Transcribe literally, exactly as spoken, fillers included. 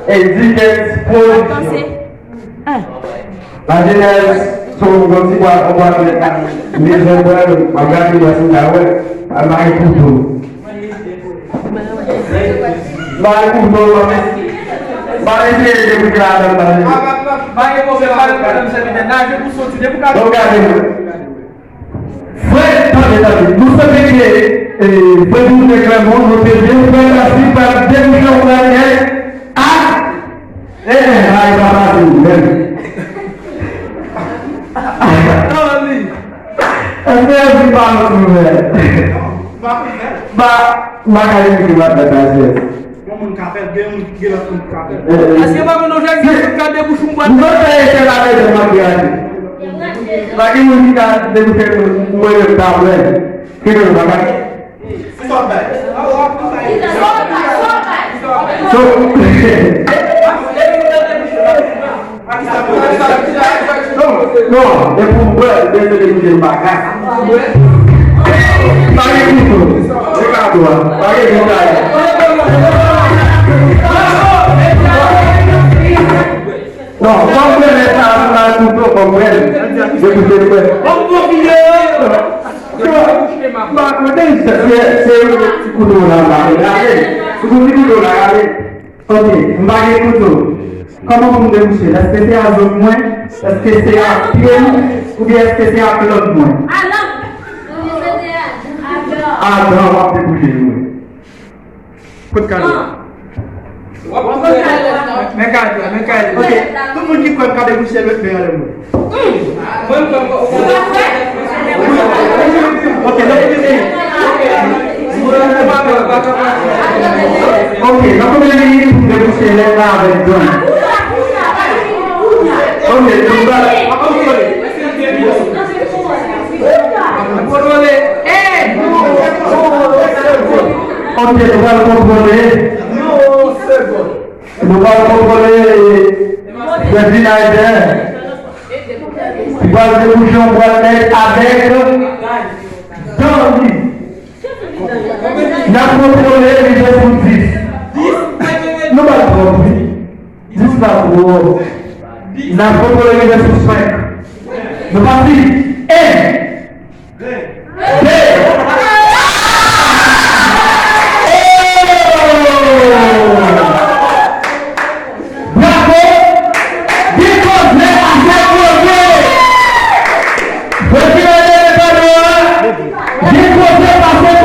Edikèt Pwodiksyon. Lajenès, se yon ti bwa, yon bwa nèt la. Mezon pran, m ap gade bwa si m ka wè. M ap kouto. M ap kouto, m ap eseye debouche ladan, m ap eseye. Pa gen pwoblèm, pa gen pwoblèm, sèvitè. Naje pou soti, depi w ka. Donk, gade mwen. Frè, tande, tande. Nou swete ke, e, frè Doudou Nèg Lanmò, nou te byen frè, paske pa debouche yon bagay ak, e, e, ay, pa pase, menm. Èske yo di pa nou ouvè? Ba, ba, ka esplike m ap fè sa, jès. Yon moun ka fè l, gen moun, gen lòt moun ki ka fè l. Èske pa moun objektif, tout ka debouche yon bwat. Nou fè efè la, men, mwen, mwen, pa gen moun ki ka debouche mwen, mwen, mwen, pa mwen. Ki moun pa ka? So, non, non, e pou mwen, mwen, mwen, mwen, mwen, pa gen kouto. Se pa dwa. Pa gen kouto. Non, fò m pran lè sa a, m ba l kouto, fò m pran l. Yo koupe l, kwè. Yo, m ba kote, se, se, se yon ti kouto la, la, gade. Sou ti kouto la, gade. Ok, m pa gen kouto. Kòman pou m debouche l? Èske se a zong mwen? Èske se a pye m? Oubyen èske se a glann mwen? A lang. Adan, w ap debouche l, wi. Kot kale? Men kale la, men kale la. Ok, tout moun ki kwè m ka debouche l, met men anlè mwen. Ok, nan konbyen minit? Ok, nan konbyen minit pou m debouche lèt la avèk dwèt? Ok, nou pral. Ok, nou pral kontwole. Nou pral kontwole Ferdinand. Li pral debouche yon bwat nèt avèk dan li. N ap kontwole li jis pou dis. Nou ba l twòp, wi. Dis la twòp. N ap kontwole li jis pou senk. Nou pati. En. De. Bravo! Gen koze, afè koze! Vòt ki nan dènye pano a, gen koze pase